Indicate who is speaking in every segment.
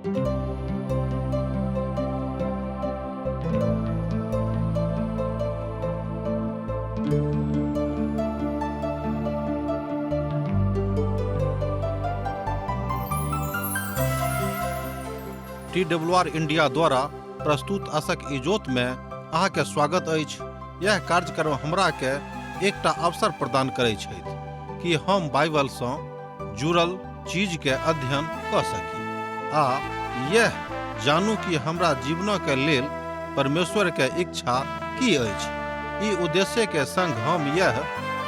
Speaker 1: T W R India द्वारा प्रस्तुत असक इजोत में अहाँके स्वागत अछि। यह कार्यक्रम हमरा के एकटा अवसर प्रदान करै छथि कि हम बाइबल सँ जुड़ल चीज के अध्ययन कऽ सकी आ यह जानू कि हमरा जीवनक के लेल परमेश्वर के इच्छा की अछि। ई उद्देश्य के संग हम यह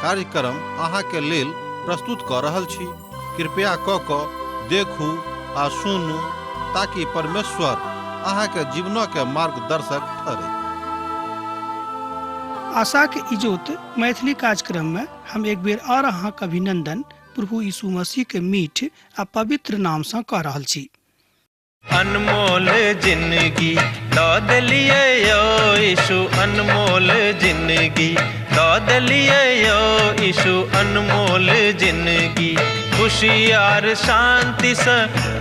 Speaker 1: कार्यक्रम अहाँ के लेल प्रस्तुत कऽ रहल छी। कृपया कऽ कऽ देखू आ सुनू ताकि परमेश्वर अहाँ के जीवनक के मार्गदर्शक ठहरै।
Speaker 2: आशाक इजोत मैथिली कार्यक्रम में हम एक बेर और अहाँक अभिनंदन प्रभु यीशु मसीह के मीठ आ पवित्र नाम से कऽ रहल छी।
Speaker 3: अनमोल जिंदगी दऽ देलियै यौ यीशु, अनमोल जिंदगी दऽ देलियै यौ यीशु, अनमोल जिंदगी खुशी आर शांतिसँ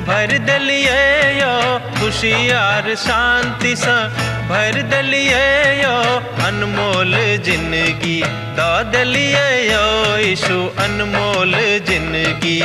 Speaker 3: भरि देलियै यौ, खुशी आर शांतिसँ भरि देलियै यौ, अनमोल जिंदगी दऽ देलियै यौ यीशु, अनमोल जिंदगी।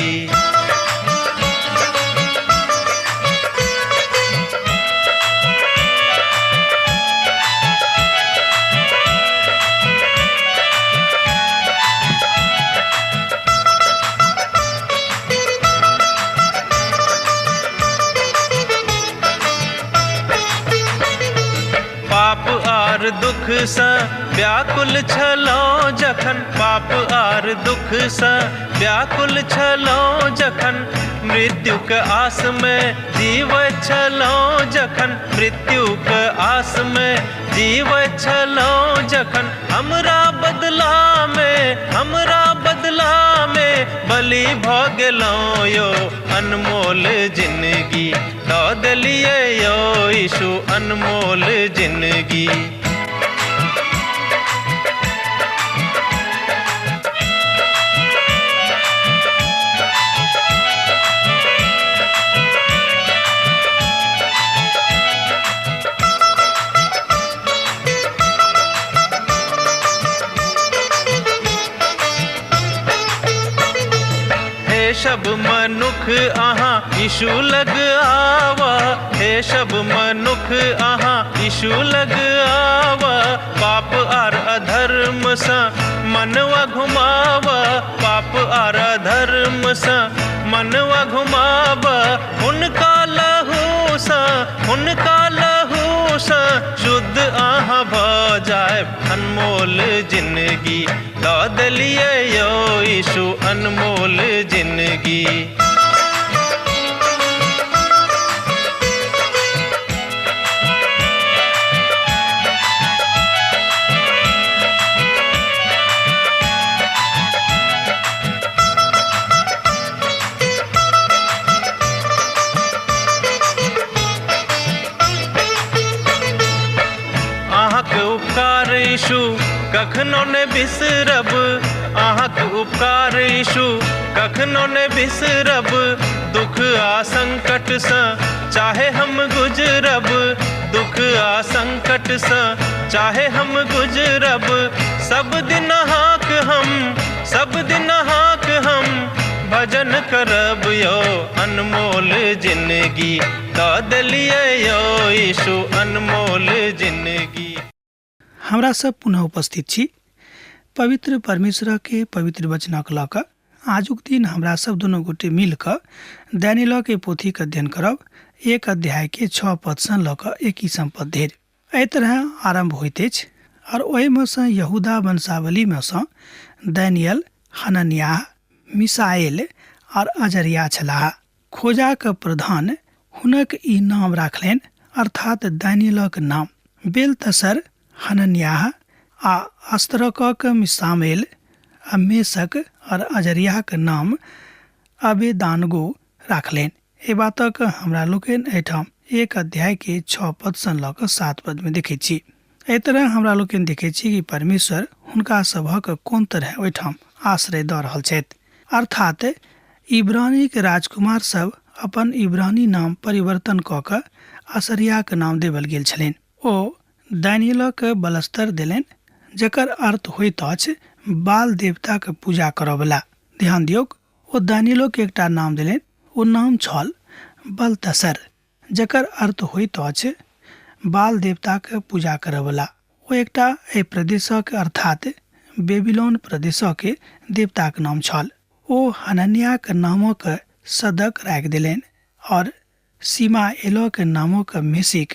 Speaker 3: पाप आर दुख सँ व्याकुल छलहुँ जखन, पाप आर दुख सँ व्याकुल छलहुँ जखन, मृत्युक आस मे जीवैत छलहुँ जखन, मृत्युक आस मे जीवैत छलहुँ जखन, हमरा बदला मे, हमरा बदला मे बलि भऽ गेलहुँ यौ, अनमोल जिंदगी दऽ देलियै यौ यीशु, अनमोल जिंदगी। हे सब मनुख अहाँ यीशु लग आवा, हे सब मनुख अहाँ यीशु लग आवा, पाप आर अधर्म सँ मनवा घुमावा, पाप आर अधर्म सँ मनवा घुमावा, हुनका लहू सँ, हुनका लहू सँ शुद्ध अहाँ भऽ जायब, अनमोल जिंदगी दऽ देलियै यौ यीशु, अनमोल जिंदगी। अहाँक उपकार यीशु कखनो ने बिसरब, अहाँक उपकार यीशु कखनो ने बिसरब, दुख आ संकटसँ चाहे हम गुजरब, दुख आ संकटसँ चाहे हम गुजरब, सब दिन अहाँक हम, सब दिन अहाँक हम भजन करब यौ, अनमोल जिंदगी दऽ देलियै यौ यीशु, अनमोल जिंदगी।
Speaker 2: हमरा सब पुनः उपस्थित छी पवित्र परमेश्वर के पवित्र वचनक लऽ कऽ। आजुक दिन हमरा सब दुनू गोटे मिल कऽ दानिय्येल के पोथीक अध्ययन करब, 1 अध्याय के 6 पद सँ लऽ कऽ 21 पद धरि। एहि तरह आरम्भ होइत अछि, और ओहिमे सँ यहूदा वंशावलीमे सँ दानिय्येल, हनन्याह, मिसाएल और अजरिया छलाह। खोजाक प्रधान हुनक ई नाम राखलनि, अर्थात दानिय्येलक नाम बेलतसर, हनन्याह आ अस्तरकक मिसामेल आ मेशक और अजरियाक नाम अबेदानगो राखलनि। एहि बातक हमरा लोकनि एहिठाम 1 अध्याय के 6 पद सँ लऽ कऽ 7 पद में देखैत छी। एहि तरह हमरा लोकनि देखैत छी कि परमेश्वर हुनका सभक कोन तरह ओहिठाम आश्रय दऽ रहल छथि, अर्थात इब्रानीक राजकुमार सब अपन इब्रानी नाम परिवर्तन कऽ कऽ असरियाक नाम देवल गेल छलनि। ओ दानियलक बलस्तर देलनि, जकर अर्थ होइत अछि बाल देवताक पूजा करऽवला। ध्यान दियौक, ओ दानियलोके एकटा नाम देलनि, ओ नाम छल बलतसर, जकर अर्थ होइत अछि बाल देवताक पूजा करऽवला। ओ एकटा एहि प्रदेशक अर्थात बेबीलोन प्रदेशक देवताक नाम छल। ओ हनन्याक नामक सदक राखि देलनि और सीमाएलक नामक मेशिक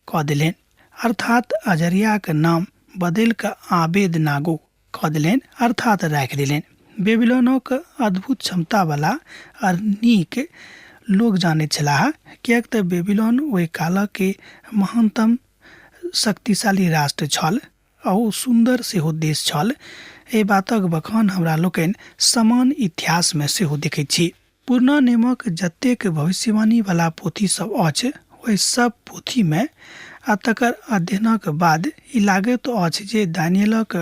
Speaker 2: कऽ देलनि, अर्थात अजरियाक नाम बदलि कऽ आबेद नागो कऽ देलनि, अर्थात राखि देलनि। बेबीलोनक अद्भुत क्षमतावला आर नीक लोक जानैत छलाह, किएक तऽ बेबीलोन ओहि कालक के महानतम शक्तिशाली राष्ट्र छल आ ओ सुन्दर सेहो देश छल। एहि बातक बखान हमरा लोकनि समान इतिहासमे सेहो देखैत छी। पुरना नेमक जतेक भविष्यवाणी वला पोथी सब अछि ओहि सब पोथी मे आ तकर अध्ययनक बाद ई लागैत अछि जे दानियलक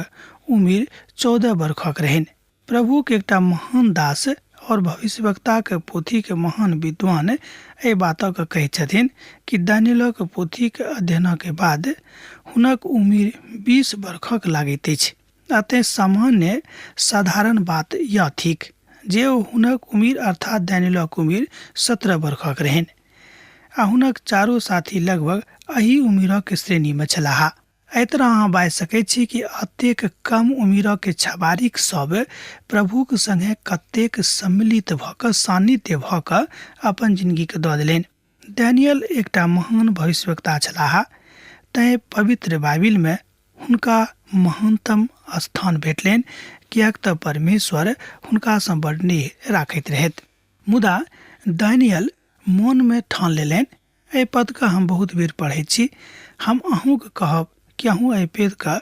Speaker 2: उमिर 14 बरखक रहनि। प्रभुक एकटा महान दास और भविष्यवक्ताक पोथीक महान विद्वान एहि बातक कहैत छथिन कि दानियलक पोथीक अध्ययनक बाद हुनक उमिर 20 बरखक लागैत अछि। आ तेँ सामान्य साधारण बात यह थिक जे हुनक उमिर अर्थात दानियलक उमिर 17 बरखक रहनि आ हुनक चारो साथी लगभग एही उमिरक श्रेणीमे छलाह। एहि तरह अहाँ बाजि सकैत छी कि एतेक कम उमिरक छबारिक सब प्रभुक संगे कतेक सम्मिलित भऽ कऽ सान्निध्य भऽ कऽ अपन जिनगीके दऽ देलनि। डैनियल एकटा महान भविष्यवक्ता छलाह, तैँ पवित्र बाइबिलमे हुनका महानतम स्थान भेटलनि, किएक तँ परमेश्वर हुनकासँ बड़ नेह राखैत रहथि। मुदा डैनियल मोनमे ठान लेलनि, एहि पदके हम बहुत बेर पढ़ैत छी, हम अहूँके कहब कि अहूँ एहि पदके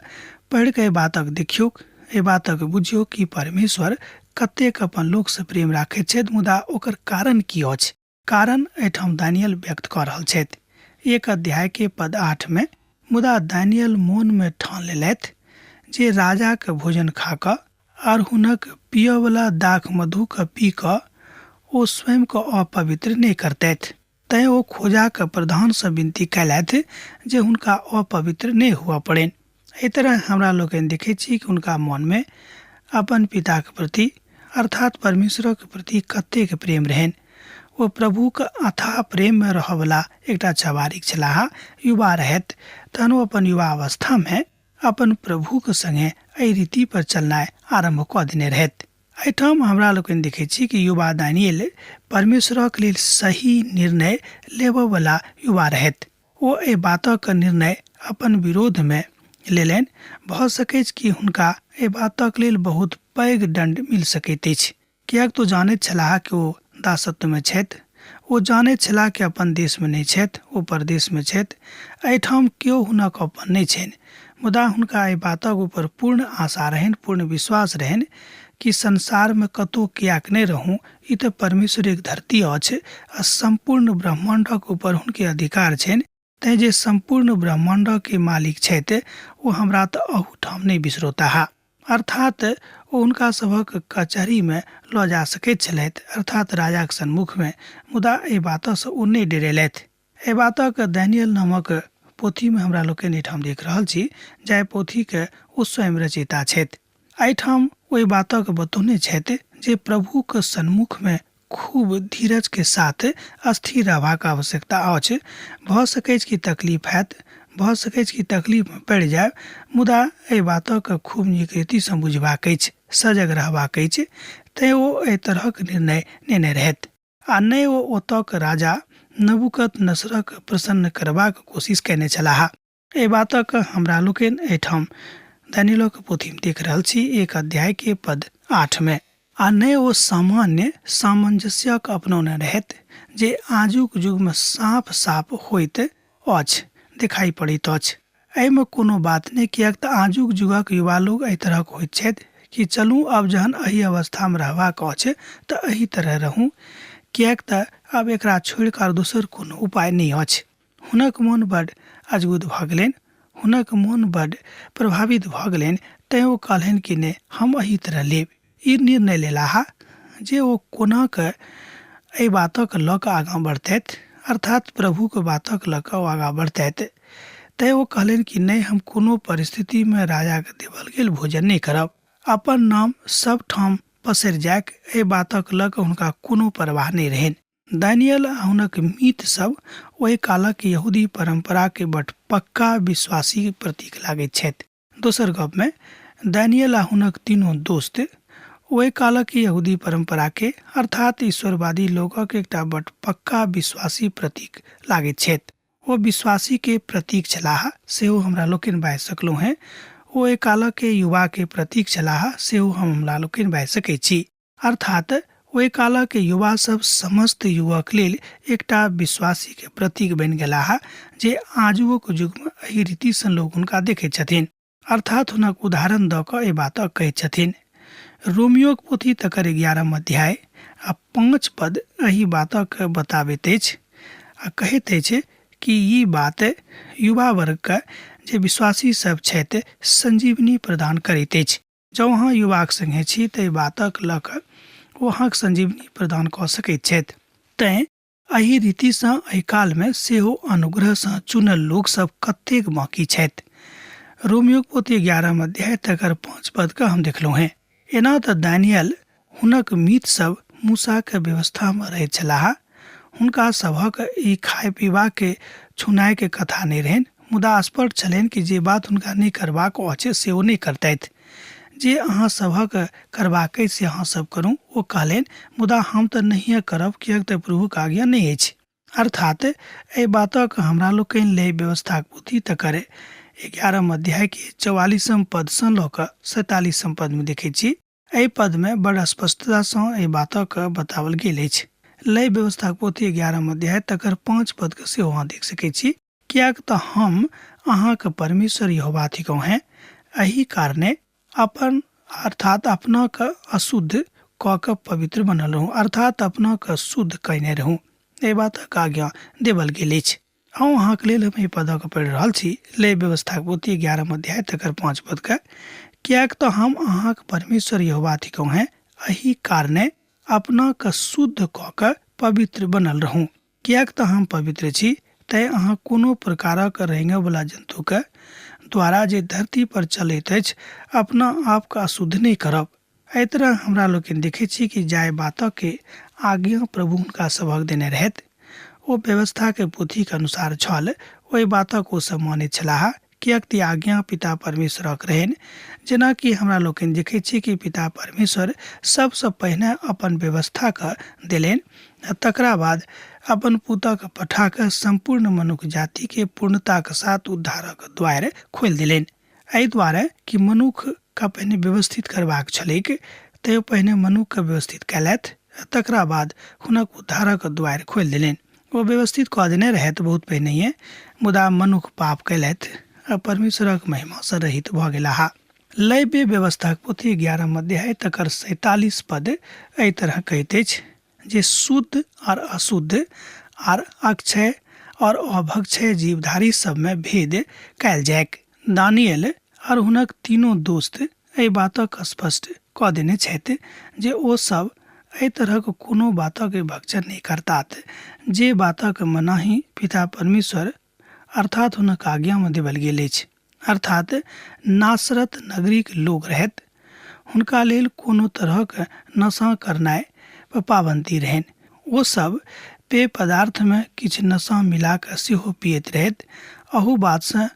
Speaker 2: पढ़ि कऽ एहि बातक देखियौक, एहि बातक बुझियौक कि परमेश्वर कतेक अपन लोकसँ प्रेम राखैत छथि, मुदा ओकर कारण की अछि। कारण एहिठाम दानियल व्यक्त कऽ रहल छथि एक अध्याय के पद 8 मे, मुदा दानियल मोन मे ठान लेलथि जे राजाक भोजन खा कऽ आर हुनक पियऽवला दाख मधु के पी कऽ ओ स्वयं के अपवित्र नहि करतथि। तैं ओ खोजाक प्रधान सँ विनती कयलथि जे हुनका अपवित्र नहि हुअ पड़नि। एहि तरह हमरा लोकनि देखैत छी कि हुनका मोनमे अपन पिताक प्रति अर्थात परमेश्वरक प्रति कतेक प्रेम रहनि। ओ प्रभुक अथाह प्रेममे रहऽवला एकटा छबारिक छलाह। युवा रहथि तहन ओ अपन युवा अवस्थामे अपन प्रभुक संगे एहि रीति पर चलनाइ आरम्भ कऽ देने रहथि। एहिठाम हमरा लोकनि देखैत छी कि युवा दानियल परमेश्वरक लेल सही निर्णय लेबऽवला युवा रहथि। ओ एहि बातक निर्णय अपन विरोधमे लेलनि। भऽ सकैछ कि हुनका एहि बातक लेल बहुत पैघ दण्ड मिल सकैत अछि, किएक तऽ ओ जानैत छलाह कि ओ दासत्वमे छथि। ओ जानैत छलाह कि अपन देशमे नहि छथि, ओ परदेशमे छथि। एहिठाम केओ हुनक अपन नहि छनि। मुदा हुनका एहि बातक ऊपर पूर्ण आशा रहनि, पूर्ण विश्वास रहनि कि संसारमे कतहु किएक नहि रहू, ई तऽ परमेश्वरेक धरती अछि आ सम्पूर्ण ब्रह्माण्डक ऊपर हुनके अधिकार छनि, तैँ जे सम्पूर्ण ब्रह्माण्डके मालिक छथि ओ हमरा तऽ अहूठाम नहि बिसरौताह। अर्थात् ओ हुनका सभक कचहरीमे लऽ जा सकैत छलथि, अर्थात् राजाक सन्मुखमे, मुदा एहि बातसँ ओ नहि डेरेलथि। एहि बातक डैनियल नामक पोथीमे हमरा लोकनि एहिठाम देख रहल छी, जाहि पोथीके ओ स्वयं रचयिता छथि। एहिठाम ओहि बातक बतौने छथि जे प्रभुक सन्मुखमे खूब धीरजके साथ स्थिर रहबाक आवश्यकता अछि। भऽ सकैछ कि तकलीफ हैत, भऽ सकैछ कि तकलीफमे पड़ि जायब, मुदा एहि बातक खूब नीक रीतिसँ बुझबाक अछि, सजग रहबाक अछि। तेँ ओ एहि तरहक निर्णय नेने रहथि। आ ने ओ ओतऽक राजा नबूकदनेस्सरक प्रसन्न करबाक कोशिश कयने छलाह। एहि बातक हमरा लोकनि एहिठाम दानियलक पोथीमे देख रहल छी, एक अध्याय के पद 8 मे। आ ने ओ सामान्य सामंजस्यक अपनौने रहथि जे आजुक युगमे साफ-साफ होइत अछि, देखाइ पड़ैत अछि। एहिमे कोनो बात नहि, किएक तऽ आजुक युगक युवा लोक एहि तरहक होइत छथि कि चलू आब जहन एहि अवस्थामे रहबाक अछि तऽ एहि तरह रहू, किएक तऽ आब एकरा छोड़ि कऽ आर दोसर कोनो उपाय नहि अछि। हुनक मोन बड्ड अजगुत भऽ गेलनि, हुनक मोन बड्ड प्रभावित भऽ गेलनि, तैँ ओ कहलनि कि नहि, हम एहि तरह लेब। ई निर्णय लेलाह जे ओ कोना कऽ एहि बातक लऽ कऽ आगाँ बढ़तथि, अर्थात प्रभुके बातक लऽ कऽ ओ आगाँ बढ़तथि। तैँ ओ कहलनि कि नहि, हम कोनो परिस्थितिमे राजाके देवल गेल भोजन नहि करब। अपन नाम सब ठाम पसरि जाइक, एहि बातक लऽ कऽ हुनका कोनो परवाह नहि रहनि। दानियल आ हुनक मीत सब ओहि कालक यहूदी परंपरा के बड पक्का विश्वासी प्रतीक लागैत छथि। दोसर गप में दानियल आ हुनक तीनों दोस्त ओहि कालक यहूदी परंपरा के अर्थात ईश्वरवादी लोकक एकटा बड पक्का विश्वासी प्रतीक लागैत छथि। ओ विश्वासी के प्रतीक छलाह सेहो हमरा लोकनि बाजि सकलहुँ हेँ। ओ एहि कालक के युवा के प्रतीक छलाह सेहो हम हमरा लोकनि बाजि सकैत छी। अर्थात ओहि कालक युवा सब समस्त युवक लेल एकटा विश्वासी के प्रतीक बनि गेलाह जे आजुओक युग मे एहि रीति सँ लोक हुनका देखैत छथिन। अर्थात हुनक उदाहरण दऽ कऽ एहि बातक कहैत छथिन। रोमियोक पोथी तकर 11 अध्याय आ 5 पद एहि बातक बताबैत अछि आ कहैत अछि कि ई बात युवा वर्ग के जे विश्वासी सब छथि संजीवनी प्रदान करैत अछि। जँ अहाँ युवाक संगे छी तऽ एहि बातक लऽ कऽ ओ अहाँक संजीवनी प्रदान कऽ सकैत छथि। तैँ एहि रीतिसँ एहि कालमे सेहो अनुग्रहसँ चुनल लोकसभ कतेक बाँकी छथि। रोमियोक पोथी 11 अध्याय तकर 5 पदके हम देखलहुँ हेँ। एना तऽ दानियल हुनक मीतसभ मूसाक व्यवस्थामे रहैत छलाह। हुनका सभक ई खाय पीबाके छुनायके कथा नहि रहनि, मुदा स्पष्ट छलनि कि जे बात हुनका नहि करबाक अछि से ओ नहि करतथि। जे अहाँ सभक करबाक अछि से अहाँ सभ करू, ओ कहलनि, मुदा हम तऽ नहिए करब किएक तऽ प्रभुक आज्ञा नहि अछि। अर्थात एहि बातक हमरा लोकनि लय व्यवस्थाक पोथी तकर 11 अध्यायके 44 पदसँ लऽ कऽ 47 पदमे देखैत छी। एहि पदमे बड़ स्पष्टतासँ एहि बातक बताओल गेल अछि। लय व्यवस्थाक पोथी 11 अध्याय तकर 5 पदके सेहो अहाँ देख सकैत छी। किएक तऽ हम अहाँक परमेश्वर यहोवा थिकहुँ हेँ, एहि कारणे अपन अर्थात अपनाके अशुद्ध कऽ कऽ पवित्र बनल रहू, अर्थात अपनाके शुद्ध कयने रहू। एहि बातक आज्ञा देवल गेल अछि। अहूँ अहाँके लेल हम एहि पदक पढ़ि रहल छी, लय व्यवस्थाक पोथी 11 अध्याय तकर 5 पदके। किएक तऽ हम अहाँक परमेश्वर यहोवा थिकहुँ हेँ, एहि कारणे अपनाके शुद्ध कऽ कऽ पवित्र बनल रहू। किएक तऽ हम पवित्र छी, तैँ अहाँ कोनो प्रकारक रेंगयवला जन्तुके द्वारा जे धरती पर चलैत अछि अपना आपके अशुद्ध नहि करब। एहि तरह हमरा लोकनि देखैत छी कि जाहि बातके आज्ञा प्रभु हुनका सभक देने रहथि ओ व्यवस्थाके पोथीके अनुसार छल, ओहि बातक ओ सब मानैत छलाह, किएक तऽ आज्ञा पिता परमेश्वरक रहनि। जेनाकि हमरा लोकनि देखैत छी कि पिता परमेश्वर सबसँ पहिने अपन व्यवस्थाके देलनि आ तकरा बाद अपन पुतक पठा कऽ सम्पूर्ण मनुख जातिके पूर्णताक साथ उद्धारक द्वार खोलि देलनि। एहि दुआरे कि मनुखके पहिने व्यवस्थित करबाक छलैक, तैँ पहिने मनुखके व्यवस्थित कयलथि आ तकरा बाद हुनक उद्धारक द्वारि खोलि देलनि। ओ व्यवस्थित कऽ देने रहथि बहुत पहिनहिए, मुदा मनुख पाप कयलथि आ परमेश्वरक महिमासँ रहित भऽ गेलाह। लैव्य व्यवस्थाक पोथी 11 अध्याय तकर 47 पद एहि तरह कहैत अछि जे शुद्ध आर अशुद्ध आर अक्षय और अभक्षय जीवधारी सबमे भेद कयल जाइक। दानियल आर हुनक तीनू दोस्त एहि बातक स्पष्ट कऽ देने छथि जे ओ सब एहि तरहक कोनो बातक भक्षण नहि करतात जे बातक मनाही पिता परमेश्वर अर्थात हुनक आज्ञामे देवल गेल अछि। अर्थात नासरत नगरीक लोक रहथि, हुनका लेल कोनो तरहक नशा करनाइ पर पाबंदी रहनि। ओ सब पेय पदार्थमे किछु नशा मिला कऽ सेहो पियैत रहथि। अहू बातसँ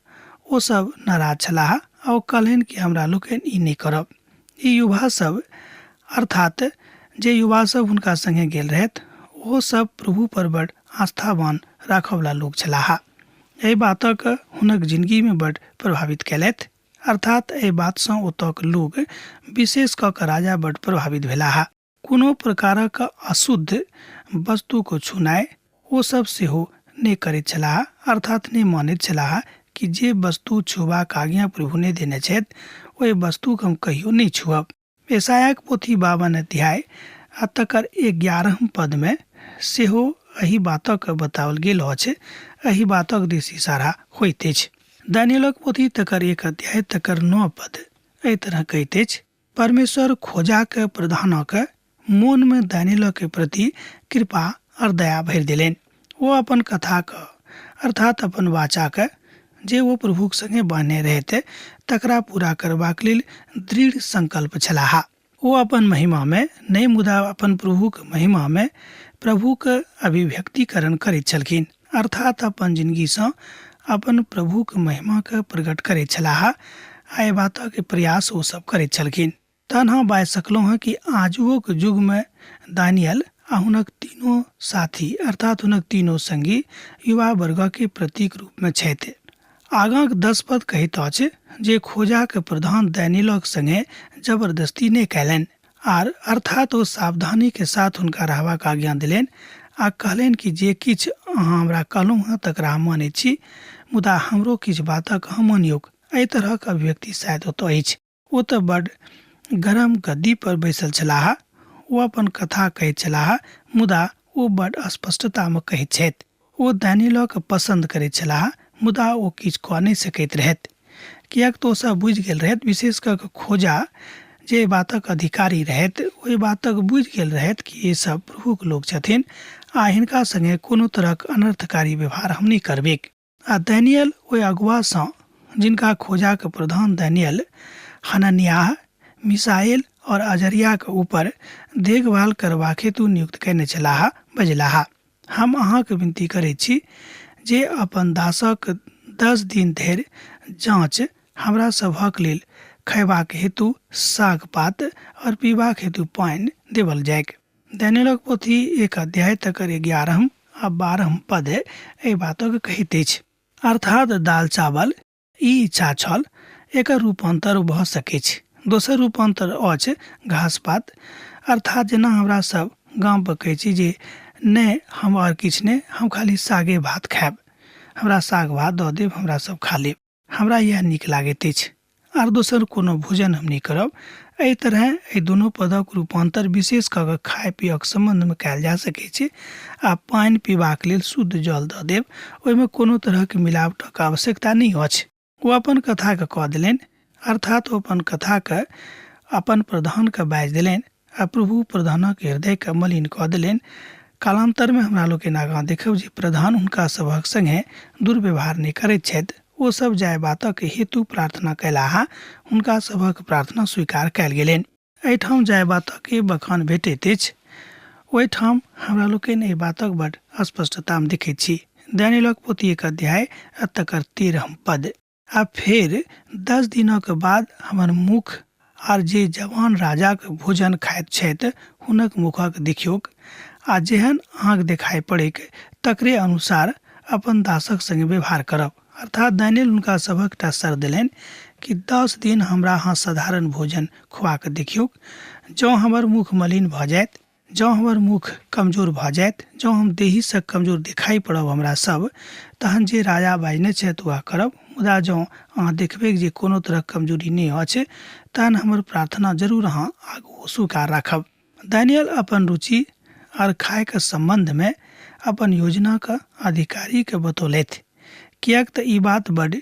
Speaker 2: ओ सब नाराज छलाह आ ओ कहलनि कि हमरा लोकनि ई नहि करब। ई युवा सब अर्थात जे युवा सब हुनका संगे गेल रहथि ओ सब प्रभु पर बड़ आस्थावान राखऽवला लोक छलाह। एहि बातक हुनक जिनगीमे बड़ प्रभावित कयलथि। अर्थात एहि बातसँ ओतऽक लोक विशेष कऽ कऽ राजा बड़ प्रभावित भेलाह। कोनो प्रकारक अशुद्ध वस्तुक छुनाइ ओ सब सेहो नहि करैत छलाह, अर्थात नहि मानैत छलाह कि जे वस्तु छुबाक आज्ञा प्रभु नहि देने छथि ओहि वस्तुक हम कहियो नहि छुअब। यशायाक पोथी 52 अध्याय आ तकर 11 पदमे सेहो एहि बातक बताओल गेल अछि, एहि बातक दिस इशारा होइत अछि। दानियलक पोथी तकर 1 अध्याय तकर 9 पद एहि तरह कहैत अछि, परमेश्वर खोजाक प्रधानक मोनमे दानियलके प्रति कृपा आओर दया भरि देलनि। ओ अपन कथाके अर्थात अपन वाचाके जे ओ प्रभुक संगे बान्हने रहथि तकरा पूरा करबाक लेल दृढ़ संकल्प छलाह। ओ अपन महिमामे नहि मुदा अपन प्रभुक महिमामे प्रभुक अभिव्यक्तिकरण करैत छलखिन, अर्थात अपन जिनगीसँ अपन प्रभुक महिमाके प्रकट करैत छलाह आ एहि बातक प्रयास ओ सब करैत छलखिन। तहन हम बाजि सकलहुँ हँ कि आजुओक युगमे दानियल आ हुनक तीनो साथी अर्थात हुनक तीनो संगी युवा वर्गके प्रतीक रूपमे छथि। आगाँक 10 पद कहैत अछि जे खोजाक प्रधान दानियलक संगे जबरदस्ती नहि कयलनि आर अर्थात ओ सावधानीके साथ हुनका रहबाक आज्ञा देलनि आ कहलनि कि जे किछु अहाँ हमरा कहलहुँ हँ तकरा हम मानैत छी, मुदा हमरो किछु बातक अहाँ मानियौक। एहि तरहक अभिव्यक्ति शायद ओतऽ अछि। ओ तऽ बड्ड गरम गद्दी पर बैसल छलाह। ओ अपन कथा कहैत छलाह, मुदा ओ बड्ड अस्पष्टतामे कहैत छथि। ओ दानियलके पसन्द करैत छलाह, मुदा ओ किछु कऽ नहि सकैत रहथि। किएक तऽ ओ सभ बुझि गेल रहथि, विशेष कऽ कऽ खोजा जे एहि बातक अधिकारी रहथि, ओहि बातक बुझि गेल रहथि कि ई सभ प्रभुक लोक छथिन आ हिनका संगे कोनो तरहक अनर्थकारी व्यवहार हम नहि करबैक। आ दानियल ओहि अगुआ सँ, जिनका खोजाक प्रधान दानियल, हनन्याह, मिशाएल और अजर्याक ऊपर देखभाल करबाक हेतु नियुक्त कयने छलाह, बजलाह, हम अहाँक विनती करैत छी जे अपन दासक 10 दिन धरि जाँच हमरा सभक लेल खयबाक हेतु साग-पात और पीबाक हेतु पानि देबल जाइक। दानियलक पोथी 1 अध्याय तकर 11 आ 12 पद एहि बातक कहैत अछि। अर्थात दाल चावल ई इच्छा छल, एकर रूपांतर भऽ सकैछ। दोसर रूपांतर अछि घास पात, अर्थात जेना हमरा सब गाम पर कहै छी जे नहि हम आओर किछु नहि, हम खाली सागे भात खायब, हमरा साग भात दऽ देब, हमरा सब खा लेब, हमरा इएह नीक लागैत अछि, आर दोसर कोनो भोजन हम नहि करब। एहि तरहेँ एहि दुनू पदक रूपान्तर विशेष कऽ कऽ खाय पियक सम्बन्धमे कयल जा सकैत छै आ पानि पीबाक लेल शुद्ध जल दऽ देब, ओहिमे कोनो तरहक मिलावटक आवश्यकता नहि अछि। ओ अपन कथाकेँ कऽ देलनि, अर्थात ओ अपन कथाकेँ अपन प्रधानकेँ बाजि देलनि आ प्रभु प्रधानक हृदयकेँ मलिन कऽ देलनि। कालान्तरमे हमरा लोकनि आगाँ देखब जे प्रधान हुनका सभक संगे दुर्व्यवहार नहि करैत छथि। ओ सभ जाहि बातक हेतु प्रार्थना कयलाह, हुनका सभक प्रार्थना स्वीकार कयल गेलनि। एहिठाम जाहि बातक बखान भेटैत अछि, ओहिठाम हमरा लोकनि एहि बातक बड स्पष्टतामे देखैत छी। दानियलक पोथी 1 अध्याय आ तकर 13 पद। आ फेर 10 दिनक बाद हमर मुख आर जे जवान राजाक भोजन खाइत छथि हुनक मुखक देखियौक आ जेहन अहाँक देखाइ पड़ैक तकरे अनुसार अपन दासक संगे व्यवहार करब। अर्थात दानियल हुनका सभक एकटा शर्त देलनि कि 10 दिन हमरा अहाँ साधारण भोजन खुआ कऽ देखियौक, जँ हमर मुख मलिन भऽ जायत, जँ हमर मुख कमजोर भऽ जायत, जँ हम देहीसँ कमजोर देखाइ पड़ब हमरा सभ, तहन जे राजा बाजने छथि वएह करब। मुदा जँ अहाँ देखबैक जे कोनो तरहक कमजोरी नहि अछि, तहन हमर प्रार्थना जरूर अहाँ आगू स्वीकार राखब। दानियल अपन रुचि आर खायके सम्बन्धमे अपन योजनाक अधिकारीकेँ बतौलथि, किएक तँ ई बात बड्ड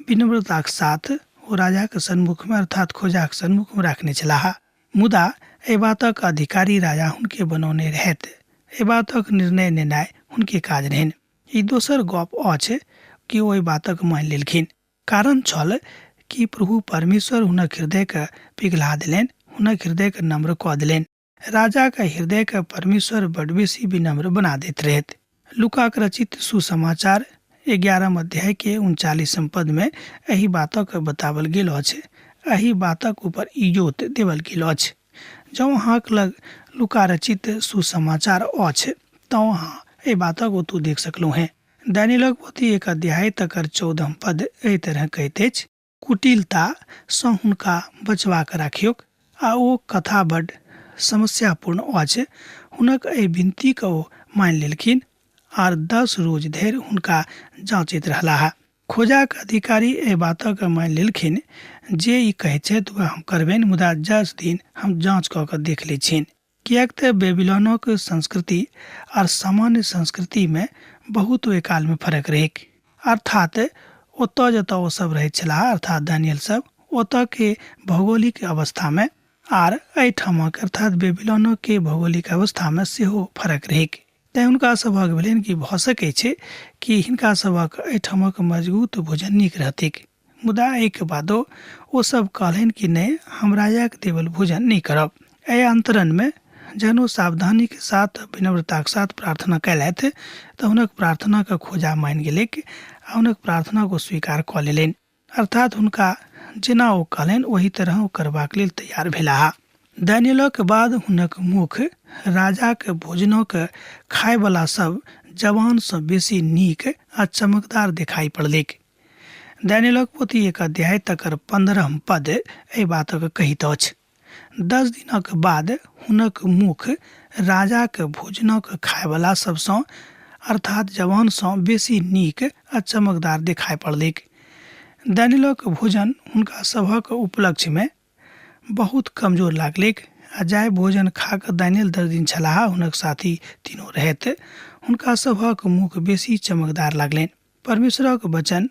Speaker 2: विनम्रताक साथ ओ राजाक सन्मुखमे अर्थात खोजाक सन्मुखमे राखने छलाह। मुदा एहि बातक अधिकारी राजा हुनके बनौने रहथि। एहि बातक निर्णय नेनाइ हुनके काज रहनि। ई दोसर गप अछि कि ओ एहि बातक मानि लेलखिन। कारण छल कि प्रभु परमेश्वर हुनक हृदयकेँ पिघला देलनि, हुनक हृदयकेँ नम्र कऽ देलनि। राजाक हृदयकेँ परमेश्वर बड बेसी विनम्र बना दैत रहथि। लूकाक रचित सुसमाचार 11 अध्याय के 39 पद में एहि बातक बतावल गेल अछि। एहि बातक ऊपर इजोत देवल गेल अछि। जँ अहाँक लग लूका रचित सुसमाचार अछि तँ अहाँ एहि बातक ओतु देख सकलहुँ हेँ। दानियलक पोथी 1 अध्याय तकर 14 पद एहि तरह कहैत अछि, कुटिलता सँ हुनका बचबा कऽ राखियौक। आ ओ कथा बड्ड समस्यापूर्ण अछि। हुनक एहि विनतीकेँ ओ मानि लेलखिन आर 10 रोज धरि हुनका जाँचैत रहलाह। खोजाक अधिकारी एहि बातकेँ मानि लेलखिन जे ई कहैत छथि वएह हम करबनि, मुदा 10 दिन हम जाँच कऽ कऽ देख लैत छियनि। किएक तँ बेबीलोनक संस्कृति आर सामान्य संस्कृतिमे बहुत ओहि कालमे फरक रहैक। अर्थात ओतऽ जतऽ ओ सब रहैत छलाह, अर्थात दानियल सब, ओतऽ के भौगोलिक अवस्थामे आर एहिठामक अर्थात बेबीलोनके भौगोलिक अवस्थामे सेहो फरक रहैक। तेँ हुनका सभक भेलनि कि भऽ सकै छै कि हिनका सभक एहिठामक मजगूत भोजन नीक रहतैक। मुदा एहिके बादो ओ सब कहलनि कि नहि, हम राजाक देवल भोजन नहि करब। एहि अन्तरणमे जहन ओ सावधानीके साथ विनम्रताके साथ प्रार्थना कयलथि तऽ हुनक प्रार्थनाके खोजा मानि गेलैक आ हुनक प्रार्थनाके ओ स्वीकार कऽ लेलनि। अर्थात हुनका जेना ओ कहलनि ओही तरह ओ करबाक लेल तैयार भेलाह। दानियलक बाद हुनक मुख राजाक भोजनक खायवला सब जवानसँ बेसी नीक आ चमकदार देखाइ पड़लैक। दानियलक पोथी एक अध्याय तकर 15 पद एहि बातक कहैत अछि। 10 दिनक बाद हुनक मुख राजाक भोजनक खायवला सबसँ अर्थात जवानसँ बेसी नीक आ चमकदार देखाइ पड़लैक। दानियलक भोजन हुनका सभक उपलक्ष्यमे बहुत कमजोर लागलैक आ जाहि भोजन खा कऽ दानियल 10 दिन छलाह हुनक साथी तीनू रहथि, हुनका सभक मुख बेसी चमकदार लागलनि। परमेश्वरक वचन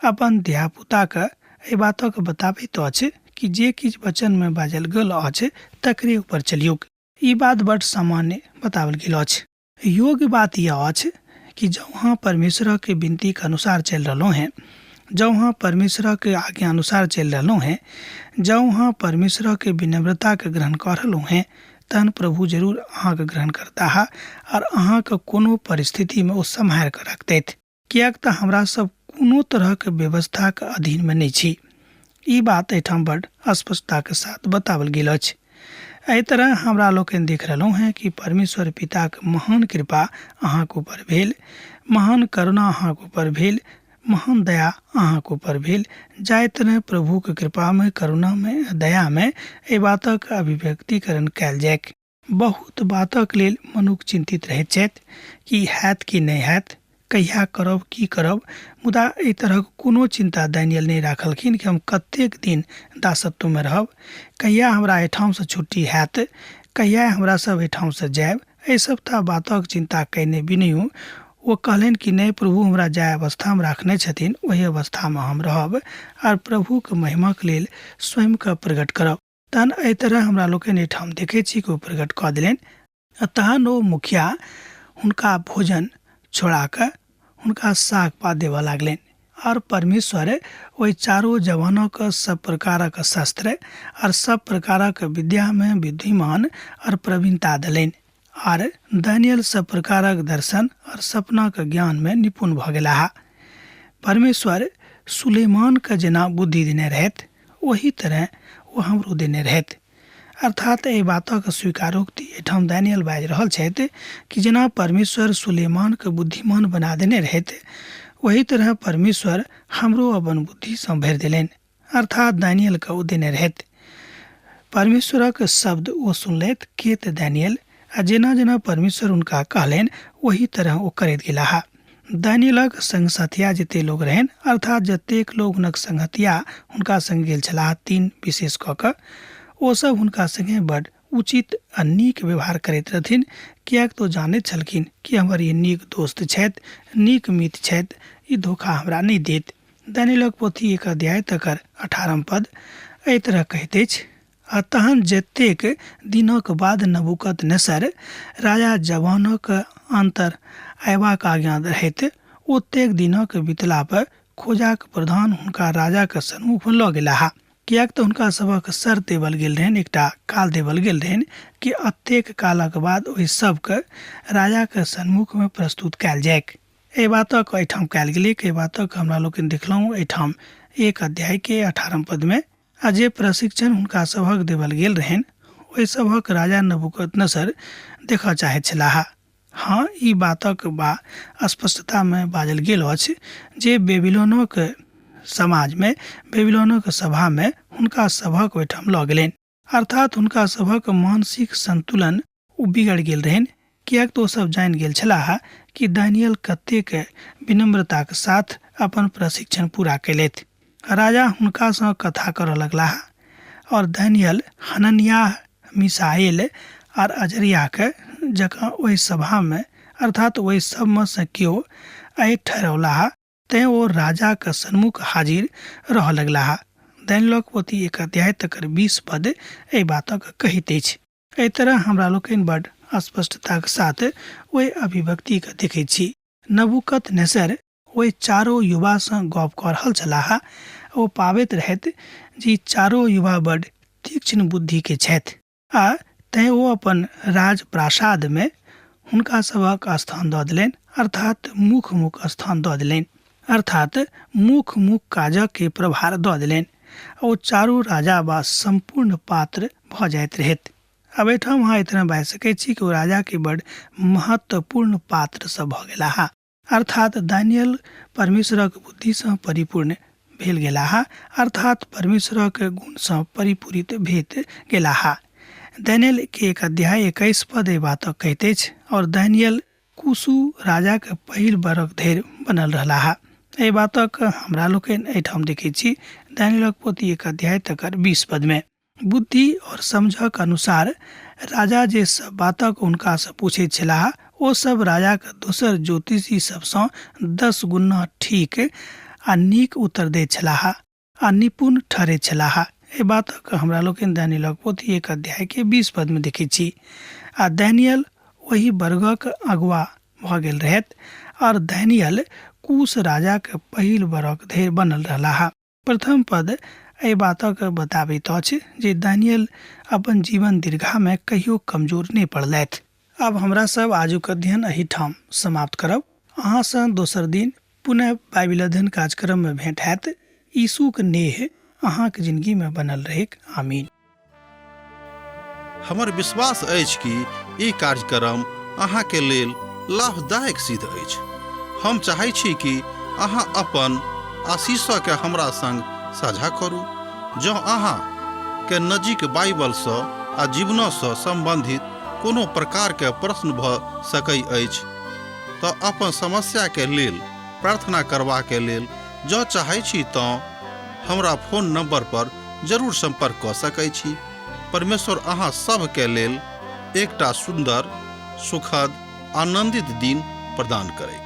Speaker 2: अपन धियापुताके एहि बातक बताबैत अछि कि जे किछु वचनमे बाजल गेल अछि तकरे ऊपर चलियौक। ई बात बड सामान्य बताओल गेल अछि। योग्य बात यह अछि कि जँ अहाँ परमेश्वरक विनतीके अनुसार चलि रहलहुँ हेँ, जँ अहाँ परमेश्वरक आज्ञा अनुसार चलि रहलहुँ हेँ, जँ अहाँ परमेश्वरक विनम्रताके ग्रहण कऽ रहलहुँ हेँ, तहन प्रभु जरूर अहाँके ग्रहण करताह आर अहाँके कोनो परिस्थितिमे ओ सम्हारि कऽ रखतथि। किएक तऽ हमरा सब कोनो तरहक व्यवस्थाके अधीनमे नहि छी। ई बात एहिठाम बड स्पष्टताके साथ बताओल गेल अछि। एहि तरह हमरा लोकनि देख रहलहुँ हेँ कि परमेश्वर पिताक महान कृपा अहाँके ऊपर भेल, महान करुणा अहाँके ऊपर भेल, महान दया अहाँके ऊपर भेल। जाहि तरह प्रभुके कृपामे, करुणामे, दयामे एहि बातक अभिव्यक्तिकरण कयल जाइक। बहुत बातक लेल मनुख चिन्तित रहैत छथि कि हैत कि नहि हैत, कहिया करब, की करब, मुदा एहि तरहक कोनो चिन्ता दानियल नहि राखलखिन कि हम कतेक दिन दासत्वमे रहब, कहिया हमरा एहिठामसँ छुट्टी हैत, कहिया हमरा सब एहिठामसँ जायब। एहि सबटा बातक चिन्ता कयने बिनहियो ओ कहलनि कि नहि, प्रभु हमरा जाहि अवस्थामे राखने छथिन ओहि अवस्थामे हम रहब आर प्रभुके महिमाक लेल स्वयंके प्रकट करब। तहन एहि तरह हमरा लोकनि एहिठाम देखै छी कि ओ प्रकट कऽ देलनि आ तहन ओ मुखिया हुनका भोजन छोड़ा कऽ हुनका साग पात देबऽ लागलनि आओर परमेश्वर ओहि चारो जवानक सब प्रकारक शस्त्र आर सब प्रकारक विद्यामे बुद्धिमान आओर प्रवीणता देलनि आर दानियल सब प्रकारक दर्शन आओर सपनाक ज्ञानमे निपुण भऽ गेलाह। परमेश्वर सुलेमानके जेना बुद्धि देने रहथि ओही तरह ओ हमरो देने रहथि। अर्थात एहि बातक स्वीकारोक्ति एहिठाम दानियल बाजि रहल छथि कि जेना परमेश्वर सुलेमानके बुद्धिमान बना देने रहथि ओही तरह परमेश्वर हमरो अपन बुद्धिसँ भरि देलनि। अर्थात दानियलके ओ देने रहथि। परमेश्वरक शब्द ओ सुनलथि के तऽ दानियल, आ जेना जेना परमेश्वर हुनका कहलनि ओही तरह ओ करैत गेलाह। दानियलक संग साथिया जते लोग रहनि, अर्थात जतेक लोग हुनक संगतिया हुनका संग गेल छलाह, तीन विशेष कऽ कऽ ओ सब हुनका संगे बड उचित आ नीक व्यवहार करैत रहथिन, किएक तऽ ओ जानैत छलखिन कि हमर ई नीक दोस्त छथि, नीक मित्र छथि, ई धोखा हमरा नहि देत। दानियलक पोथी एक अध्याय तकर 18 पद एहि तरह कहैत अछि, आ तहन जतेक दिनक बाद नबूकदनेस्सर राजा जवानक अन्तर अयबाक आज्ञा रहैत, ओतेक दिनक बितला पर खोजाक प्रधान हुनका राजाक सम्मुख लऽ गेलाह। किएक तऽ हुनका सभक शर्त देबल गेल रहनि, एकटा काल देबल गेल रहनि कि एतेक कालक बाद ओहि सबके राजाक सम्मुखमे प्रस्तुत कयल जाइक। एहि बातक एहिठाम कयल गेलैक। एहि बातक हमरा लोकनि देखलहुँ एहिठाम एक अध्यायके 18 पदमे। आ जे प्रशिक्षण हुनका सभक देबल गेल रहनि ओहि सभक राजा नबूकदनेस्सर देखऽ चाहैत छलाह। हँ, ई बातक बा स्पष्टतामे बाजल गेल अछि जे बेबीलोनक समाजमे, बेबीलोनक सभामे हुनका सभक ओहिठाम लऽ गेलनि। अर्थात हुनका सभक मानसिक संतुलन ओ बिगड़ि गेल रहनि, किएक तऽ ओ सभ जानि गेल छलाह कि दानियल कतेक विनम्रताक साथ अपन प्रशिक्षण पूरा कयलथि। राजा हुनकासँ कथा करऽ लगलाह और दानियल हनन्याह, मिसाएल आर अजर्याहके जकाँ ओहि सभामे, अर्थात ओहि सभमे सँ केओ एहि ठहरौलाह, तेँ ओ राजाक सन्मुख हाजिर रहऽ लगलाह। दानिय्येलक पोथी 1 अध्याय तकर 20 पद एहि बातक कहैत अछि। एहि तरह हमरा लोकनि बड स्पष्टताक साथ ओहि अभिव्यक्तिके देखैत छी। नबूकदनेस्सर ओहि चारो युवासँ गप कऽ रहल छलाह। ओ पाबैत रहथि जे ई चारो युवा बड तीक्ष्ण बुद्धिके छथि आ तेँ ओ अपन राजप्रासादमे हुनका सभक स्थान दऽ देलनि, अर्थात मुख मुख स्थान दऽ देलनि, अर्थात मुख मुख काजके प्रभार दऽ देलनि। ओ चारू राजा वा सम्पूर्ण पात्र भऽ जाइत रहथि। आब एहिठाम अहाँ एतना बाजि सकैत छी कि ओ राजाके बड महत्वपूर्ण पात्र सब भऽ गेलाह। अर्थात दानियल परमेश्वरक बुद्धिसँ परिपूर्ण भेल गेलाह, अर्थात परमेश्वरक गुणसँ परिपूरित भेल गेलाह। दानियल के 1 अध्याय 21 पद एहि बातक कहैत अछि, और दानियल कुशु राजाक पहिल बरख धरि बनल रहलाह। एहि बातक हमरा लोकनि एहिठाम देखैत छी दानियलक पोथी 1 अध्याय तकर 20 पदमे। बुद्धि और समझक अनुसार राजा जे सब बातक हुनकासँ पूछैत छलाह ओ सब राजाक दोसर ज्योतिषी सबसँ 10 गुना ठीक आ नीक उत्तर दैत छलाह आ निपुण ठहरैत छलाह। एहि बातक हमरा लोकनि दानियलक पोथी 1 अध्याय के 20 पद में देखैत छी। आ दानियल ओहि वर्गक अगुआ भऽ गेल रहथि और दानियल कूश राजाक पहिल बरख धरि बनल रहलाह। प्रथम पद एहि बातक बताबैत अछि जे दानियल अपन जीवन दीर्घामे कहियो कमजोर नहि पड़लथि। आब हमरा सब आजुक अध्ययन एहिठाम समाप्त करब। अहाँसँ दोसर दिन पुनः बाइबिल अध्ययन कार्यक्रममे भेंट हैत। यीशुक नेह अहाँक जिंदगीमे बनल रहैक। आमीन।
Speaker 1: हमर विश्वास अछि कि ई कार्यक्रम अहाँके लेल लाभदायक सिद्ध अछि। हम चाहै छी कि अहाँ अपन आशीषके हमरा संग साझा करू। जँ अहाँ के नजीक बाइबलसँ आ जीवनसँ सम्बन्धित कोनो प्रकारके प्रश्न भऽ सकै अछि तऽ अपन समस्याके लेल प्रार्थना करबाके लेल जँ चाहै छी तँ हमरा फोन नंबर पर जरूर संपर्क कऽ सकै छी। परमेश्वर अहाँ सभके लेल एकटा सुन्दर, सुखद, आनंदित दिन प्रदान करैत।